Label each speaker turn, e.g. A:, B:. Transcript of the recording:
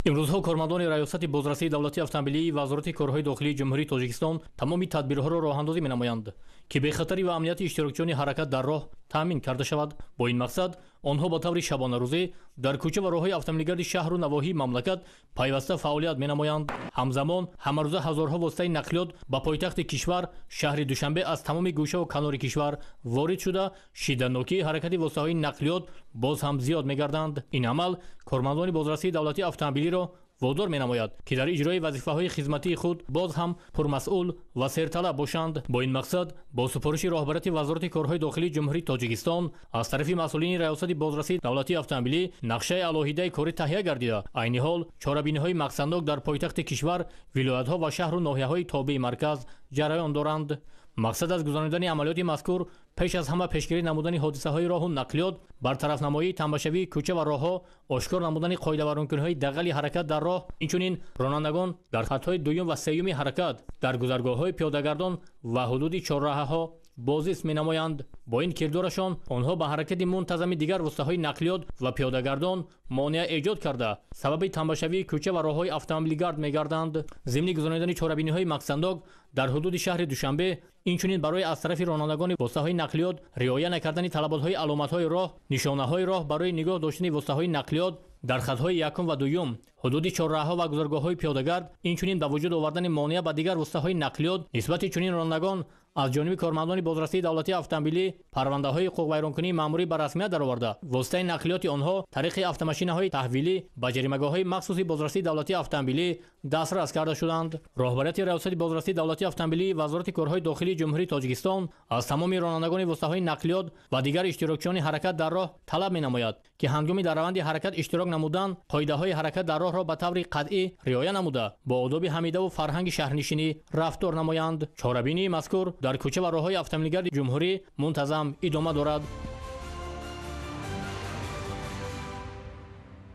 A: Имрӯзҳо кормандони Раёсати бозрасии давлатии автомобилии Вазорати корҳои дохилии Ҷумҳурии Тоҷикистон тамоми тадбирҳоро роҳандозӣ менамоянд, ки бехатарӣ ва амнияти иштирокчиёни ҳаракат дар роҳ таъмин карда шавад. Бо ин мақсад онҳо ба таври шабонарӯзӣ дар кӯча ва роҳҳои автомобилгарди шаҳру навоҳии мамлакат пайваста фаъолият менамоянд. Ҳамзамон ҳамарӯза ҳазорҳо воситаи нақлиёт ба пойтахти кишвар, шаҳри Душанбе, аз тамоми гӯшаву канори кишвар ворид шуда, шиддатнокии ҳаракати воситаҳои нақлиёт боз ҳам зиёд мегарданд. Ин амал кормандони бозрасии давлатии автомобилиро водор менамояд, ки дар иҷрои вазифаҳои хизматии худ боз ҳам пурмасъул ва серталаб бошанд. Бо ин мақсад бо супориши роҳбарияти Вазорати корҳои дохилии Ҷумҳурии Тоҷикистон аз тарафи масъулини Раёсати бозрасии давлатии автомобилӣ нақшаи алоҳидаи корӣ таҳия гардида, айни ҳол чорабиниҳои мақсаднок дар пойтахти кишвар, вилоятҳо ва шаҳру ноҳияҳои тобеи марказ ҷараён доранд. Мақсад аз гузаронидани амалиёти мазкур пеш аз ҳама пешгирӣ намудани ҳодисаҳои роҳу нақлиёт, бартарафнамоии тамбашавии кӯча ва роҳҳо, ошкор намудани қоидавайронкуниҳои дағали ҳаракат дар роҳ, инчунин ронандагон дар хатҳои дуюм ва сеюми ҳаракат, дар гузаргоҳҳои пиёдагардон ва ҳудуди чорраҳаҳо бозист менамоянд. Бо ин кирдорашон онҳо ба ҳаракати мунтазами дигар воситаҳои нақлиёт ва пиёдагардон монеа эҷод карда, сабаби тамбашавии кӯча ва роҳҳои автомобилгард мегарданд. Зимни гузаронидани чорабиниҳои мақсаднок дар ҳудуди шаҳри Душанбе, инчунин барои аз тарафи ронандагони воситаҳои нақлиёт риоя накардани талаботҳои аломатҳои роҳ, нишонаҳои роҳ барои нигоҳ доштани воситаҳои нақлиёт дар хатҳои якум ва дуюм, ҳудуди чорраҳаҳо ва гузаргоҳҳои пиёдагард, инчунин ба вуҷуд овардани монеа ба дигар воситаҳои нақлиёт нисбати чунин ронандагон аз ҷониби кормандони бозрасии давлатии автомобилӣ парвандаҳои ҳуқуқвайронкунии маъмурӣ ба расмият дароварда, воситаи нақлиёти онҳо тариқи автомашинаҳои таҳвилӣ ба ҷаримагоҳҳои махсуси бозрасии давлатии автомобилӣ дастрас карда шуданд. Роҳбарияти Раёсати бозрасии давлатии автомобилии Вазорати корҳои дохилии Ҷумҳурии Тоҷикистон аз тамоми ронандагони воситаҳои нақлиёт ва дигар иштирокчиёни ҳаракат дар роҳ талаб менамояд, ки ҳангоми дар раванди ҳаракат иштирок намудан қоидаҳои ҳаракат дар роҳро ба таври қатъӣ риоя намуда, бо одоби ҳамидаву фарҳанги шаҳрнишинӣ рафтор намоянд. Чорабинии мазкур дар кӯча ва роҳҳои автомобилгарди ҷумҳурӣ мунтазам идома дорад.